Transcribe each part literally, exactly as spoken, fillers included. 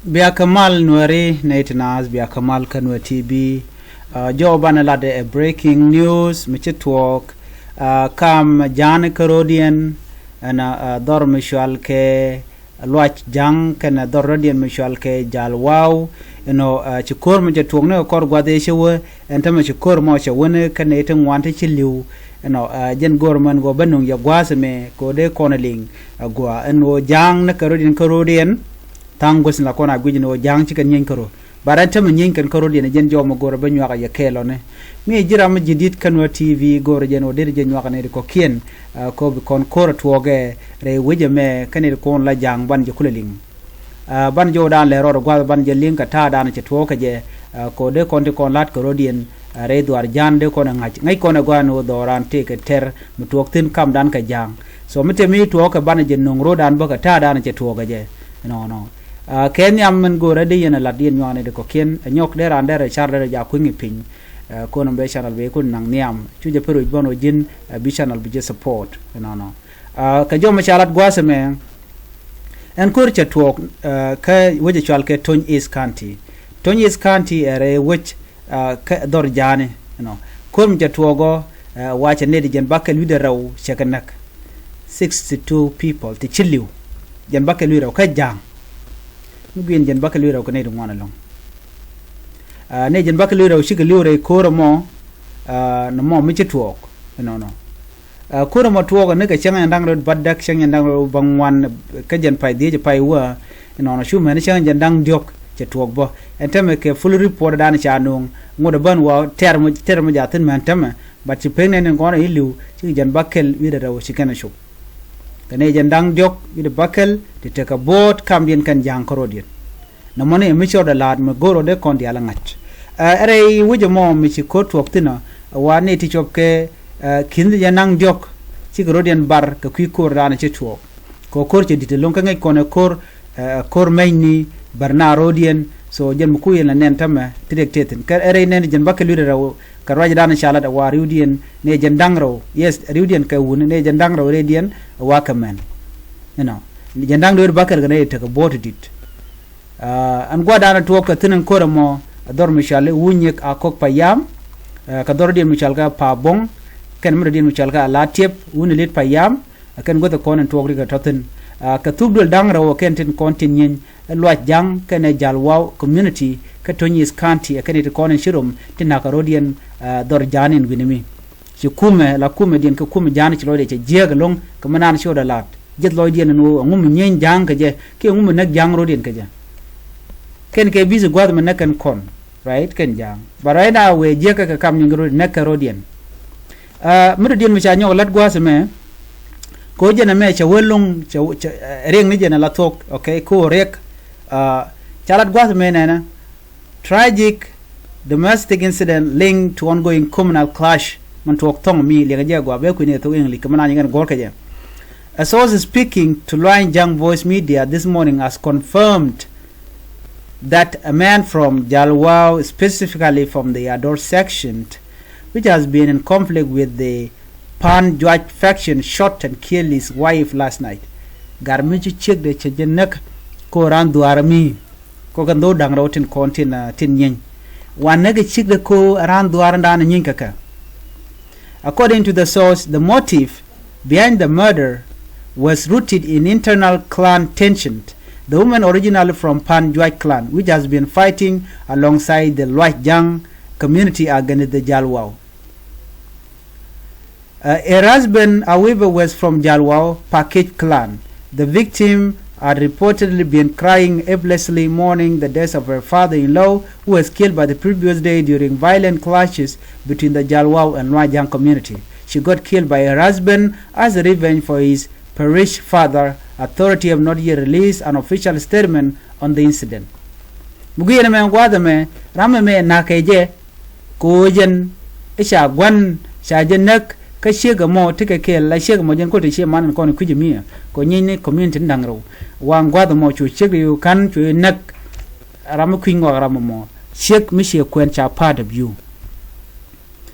Bia kä mal Nuɛri nɛy ti naath, bia kä mal kä Nuɛri T V. Jɔw banɛ lat ɛ breaking news mi ci tuɔɔk. Kam ja̱a̱n kä rɔ̱diɛn ɛn dhɔr mi cual kɛ Luac Ja̱ŋ kɛnɛ dhɔr rɔ̱diɛn mi cual kɛ Jal Waw. Ɛnɔ ci ko̱r mi cɛ tuɔɔk ni kɛ kɔr gua̱th ëë ci wee ɛn tämɛ ci ko̱r mɔ cɛ wen kɛnɛ ti ŋuan ti ci li̱w. Ɛnɔ jɛn go̱r mɛn gɔɔ bä nuŋ yɛ gua̱a̱th ɛmɛ kɛ ɣöö dee kɔn ɛ liŋ. Ɛ gua̱a̱ ɛn ɣöö ja̱a̱ŋ ni kɛ rɔ̱diɛn kä rɔ̱diɛn. Tha̱a̱ŋ guäth ni la kɔn a guic ni ɣöö ja̱a̱ŋ ci kɛn nyieeny kärö. Ba rɛn tämɛ nyieeny kɛn kärö diɛn jɛn jɔw mɛ go̱rɛ bä nyuak a yɛ kɛɛl ɔni. Mi ji̱ ram mi ji̱ di̱t kä Nuɛr T V go̱rɛ jɛn ɣöö deri jɛ nyuak a nɛy ti kɔ̱kiɛn. Ɛ, kɛ ɣöö bi kɔn ko̱r a tuɔɔkɛ rɛy wec ɛmɛ kä nɛy ti kɔn la ja̱a̱ŋ ban jɛ kulɛ liŋ. Ɛ, ban jɔwdan lɛ rɔɔdɛ gua̱th ban jɛ liŋ kɛ ta̱a̱dan cɛ tuɔɔk kɛ jɛ. Ɛ, kɛ ɣöö dee kɔn ti kɔn la̱t kɛ rɔ̱diɛn. Ɛ, rɛy dhuaar ja̱a̱n dee kɔn ɛ ŋa̱c ŋäc kɔn ɛ gua̱a̱n ɣöö dhɔran tëëkɛ tɛr mi tuɔɔk thi̱n kamdan kɛ ja̱a̱ŋ. So mi te mi tuɔɔk kɛ banɛ jɛ no̱ŋ ro̱o̱dan bä kɛ ta̱a̱dan cɛ tuɔɔk kɛ jɛ. Ɛnɔnɔ. Ɛ, kɛ nhiam min go̱o̱rä di yɛn ɛ lat yɛn nyuakni di kɔ̱kiɛn ɛ nyɔk dee raan derɛ car derɛ ja kui̱ŋ i̱ piny. Ɛ, ko̱n ɛn bɛ channel bɛ kun naŋ nhiam cu jɛ pär wi̱c bän ɔ ji̱n. Ɛ, bi channel bi jɛ support. Ɛnɔnɔ. Ɛ, kɛ jɔm ca lat gua̱a̱th ɛmɛ ɛn ko̱r cɛ tuɔɔk. Ɛ, kä wec ɛ cual kɛ Tony East County. Tony East County ɛ rɛy wec kä dhɔr ja̱a̱ni. Ɛnɔ ko̱r mi cɛ tuɔɔk ɔ, ɛ, wa cɛ nɛy ti jɛn bakɛl wi̱cdɛ rɛw cɛ kɛ näk. Sixty two people ti ci li̱w. Jɛn bakɛl wi̱cdɛ rɛw kä ja̱a̱ŋ. Mi gui̱n jɛn bakɛl wi̱cdɛ rɛw kɛ nɛy ti ŋuan ɛlɔ̱ŋ. Ɛ, nɛy jɛn bakɛl wi̱cdɛ rɛw cikɛ li̱w rɛy ko̱r ɛmɔ. Ɛ, nɔmɔ mi ci tuɔɔk. Ɛnɔnɔ. Ɛ, ko̱r ɛmɔ tuɔɔk ni kɛ cäŋ jɛn da̱ŋ rɛw bädäk, cäŋ jɛn da̱ŋ rɛw bäŋuan, kä jɛn pay dhieec pay wä. Ɛnɔnɔ cu mɛn cäŋ jɛn da̱ŋ diɔ̱k cɛ tuɔɔk bä. Ɛn tämɛ kɛ full report dan ca nuŋ ŋot ɛ bän wa tɛr mɔ, tɛr mɔ ja thi̱n mɛn tämɛ. But ci pek nɛn in kɔn a i̱ li̱w cikɛ jɛn bakɛl wi̱cdɛ rɛw ci kɛn a cop. Kɛ nɛy jɛn da̱ŋ diɔ̱k wi̱cdɛ bakɛl ti tekɛ bo̱o̱t kamdiɛn kɛn ja̱a̱ŋ kärɔ̱diɛn. Nɔmɔni ɛ mi cɔɔdɛ la̱a̱t mi go̱o̱r ɔ dee kɔn diaal ɛ ŋa̱c. Ɛ, rɛy wec ɛmɔ mi ci ko̱r tuɔɔk thi̱n ɔ, ɛ, wa nɛy ti cop kɛ, ɛ, ki̱n jɛ naŋ diɔ̱k cikɛ rɔ̱diɛn bar kɛ kui̱ ko̱r daanɛ ci tuɔɔk. Kɛ ko̱r cɛ di̱t ɛlɔ̱ŋ kä ŋäc kɔn ɛ ko̱r, ɛ, ko̱r mɛcni bär na rɔ̱diɛn. So jɛn mi ku yɛn la nɛn tämɛ ti riɛk tëë thi̱n. Kɛ rɛy nɛn jɛn bakɛl wi̱cdɛ rɛw kɛ ruac daanɛ ca lat ɛ wa ri̱wdiɛn nɛy jɛn da̱ŋ rɛw. Yes, ri̱wdiɛn kɛ wuni nɛy jɛn da̱ŋ rɛw rɛydiɛn ɛ wa kɛ mɛn. Inɔ jɛn da̱ŋ rɛw bakɛl kɛ nɛy tekɛ bo̱o̱t ti di̱t. Aa, ɛn gua̱dan ɛ tuɔɔk kɛ thi̱n ɛn ko̱r ɛmɔ, ɛ dhɔr mi cɔal i̱ Wunyik Akɔk Payam, ɛ, kɛ dhɔr diɛn mi cɔal kɛ Paboŋ, kɛn mi dɔ̱diɛn mi cɔal kɛ Alatiep, Wuni Lit Payam, ɛ kɛn guäth ɛ kɔn ɛn tuɔɔk rikɛ tɔ̱ thi̱n. Aa, kɛ thuk duël da̱ŋ rɛw ɛ kɛn tin kɔn tin nyieny, ɛ Luac Ja̱ŋ kɛnɛ Jal Waw community, kä Tony East County, ɛ kɛn ti kɔn ɛn ci rom, ti na̱k kɛ rɔ̱diɛn, ɛ, dhɔr ja̱a̱n in wi̱ni mi. Ci kumɛ la kumɛ diɛn kɛ kumɛ ja̱a̱n ci lɔcdɛ cɛ jiääk ɛlɔ̱ŋ kɛ mi naan ci ɣɔt ɛ la̱t. Jiɛth lɔcdiɛn ɛn ɣöö ɛŋu mi nyieeny ja̱a̱ŋ kɛ jɛ kiɛ ɛŋu mi näk ja̱a̱ŋ rɔ̱diɛn kɛ jɛ. Kɛn kɛ bi̱th gua̱th mi näk kɛn kɔn, right, kɛn ja̱a̱ŋ. But right now wëë jiääk kɛ kɛ kam nyieeny rɔ̱diɛn näk kɛ rɔ̱diɛn. Aa, mi rɔ̱diɛn mi ca nyɔk la̱t gua̱th ɛmɛ kɛ ɣöö jɛn ɛmɛ cɛ wee lo̱ŋ cɛ, cɛ, ɛ, riɛk ni jɛn ɛ la thuɔ̱k, okay, kɛ ɣöö riɛk. Aa, ca la̱t gua̱th ɛmɛ nɛnɛ. Tragic domestic incident linked to ongoing communal clash. Min tuɔɔk thɔŋ mi liɛŋɛ jɛ gua̱a̱ bɛ kui̱ni ɛ thok English kɛ min a nyɛ kɛn guɔ̱r kɛ jɛ. A source speaking to Luany Ja̱ŋ Voice Media this morning has confirmed that a man from Jalwau, specifically from the Ador section, which has been in conflict with the Pan Juac faction, shot and killed his wife last night. Gar mi ci ciek de cɛ jɛ näk ko ran dhuaar mi. Kɔ kɛn dho̱o̱k da̱ŋ rɛw tin kɔn tin, ah, tin nyieny. Wanɛ kɛ cikdɛ ko̱ raan dhuaar in daanɛ nyieny kɛ kɛ. According to the source, the motive behind the murder was rooted in internal clan tension. The woman, originally from Pan Juac clan, which has been fighting alongside the Luac Ja̱ŋ community against the Jalwau. Uh, her husband, however, was from Jalwau Pakech clan. The victim had reportedly been crying helplessly, mourning the death of her father-in-law, who was killed by the previous day during violent clashes between the Jalwau and Luajang community. She got killed by her husband as revenge for his perished father. Authority have not yet released an official statement on the incident. Mugi yɛn mɛ gua̱a̱th ɛmɛ, ram ɛmɛ na̱kɛ jɛ, kɛ ɣöö jɛn i̱ ca gua̱n ca jɛ näk kä ciek ɛmɔ tekɛ kɛɛl, la ciek ɛmɔ jɛn kol te cie man in kɔn in kui̱c ɛmi ɛ kɛ ɣöö nyieny ni community ni da̱ŋ rɛw. Waŋ gua̱th ɛmɔ cu ciek ɛ ɣöö ka̱n cu jɛ näk ram mi kui̱c ŋɔak ram ɛmɔ ciek mi ciɛ kuɛn ca part of you.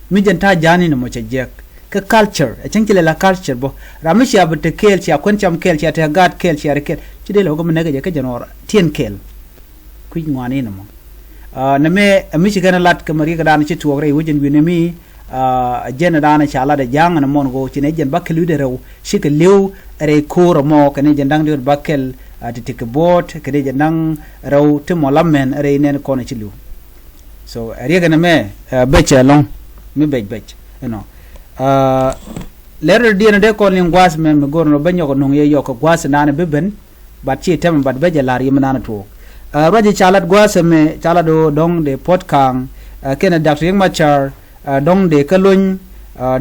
Mi jɛn ta̱a̱ ja̱a̱n in ɛmɔ cɛ jiɛk kä culture, ɛ cäŋ ci lɛ la culture bä. Ram mi cia bi te kɛɛl, cia kuɛn cam kɛɛl, cia te gaat kɛɛl, cia ri kɛɛl, ci dee lɛ wä kä mi näk ɛ jɛ kä jɛn ɣɔr tien kɛɛl. kui̱c ŋuan in ɛmɔ. Nɛ mɛ mi ci kɛn lat kɛ mɛ riɛk dan ci tuɔɔk rɛy wec in wi̱n mi. Jɛn dan ca lat ɛ ja̱a̱ŋ ɛn ɛmɔn ɣöö ci nɛ jɛn ba kɛ lui̱dɛ rɛw cikɛ li̱w rɛy ko̱o̱r ɛmɔ kɛn jɛn da̱ŋ diɔt ba kɛl ti ti kɛ buɔ̱ɔ̱t kɛn jɛn da̱ŋ rɛw ti mɔ la mɛn rɛy nɛn kɔn ci li̱w. So ɛ riɛk ɛn ɛmɛ ɛ bɛc ɛlɔ̱ŋ mi bɛc bɛc ɛnɔ. Lɛr rɔ diɛn dee kɔn liŋ gua̱a̱th mɛ mi go̱r nɔ bä nyɔk nɔŋ yɛ yɔk kɛ gua̱a̱th naan bi ben. Bat ci tɛm bat bɛ jɛ la̱r yɛ mi naan tuɔɔk. Ruac ca lat gua̱a̱th mɛ ca lat do̱ dɔ̱ŋ dee puɔ̱t ka̱a̱ŋ kɛnɛ Dak Riek Machar dɔ̱ŋ dee kä lony.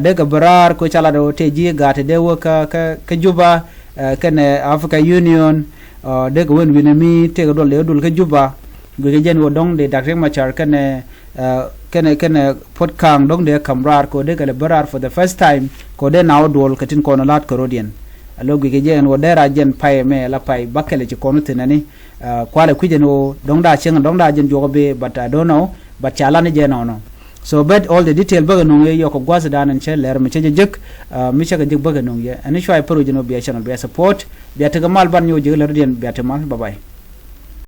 Dee kɛ bɛ raar ko ca lat do̱ tëë ji̱ gaat dee wä kä kä Juba kɛnɛ Africa Union. Dee kɛ wen wi̱nɛ mi tëë kɛ duɔl dee wä duɔl kä Juba. Guic kɛ jɛn wä dɔ̱ŋ dee Dak Riek Machar kɛnɛ kɛnɛ kɛnɛ puɔ̱t ka̱a̱ŋ dɔ̱ŋ dee ka̱m raar ko dee kɛ lɛ bä raar for the first time ko dee na wä duɔl kɛ tin kɔn la̱t kɛ rɔ̱diɛn. Alo guic kɛ jɛn wä dee ra jɛn pay mɛ la pay bakɛlɛ ci kɔn wä thin ani. Kualɛ kui̱c ɛn wä dɔ̱ŋ da cieŋ dɔ̱ŋ da jɛn juɔk bi but I don't know but ca lan jɛ nɔnɔ. So bet all the detail bäkɛ nuŋ yɛ yɔk kɛ gua̱th dan ɛn cɛ lɛr mi cɛ jɛ jek mi cɛ kɛ jek bäkɛ nuŋ yɛ ɛn cuay pär wä jɛn wä bia channel bia support bia tekɛ mal ban nyɛ wä jek lɛr diɛn bia te mal bye bye.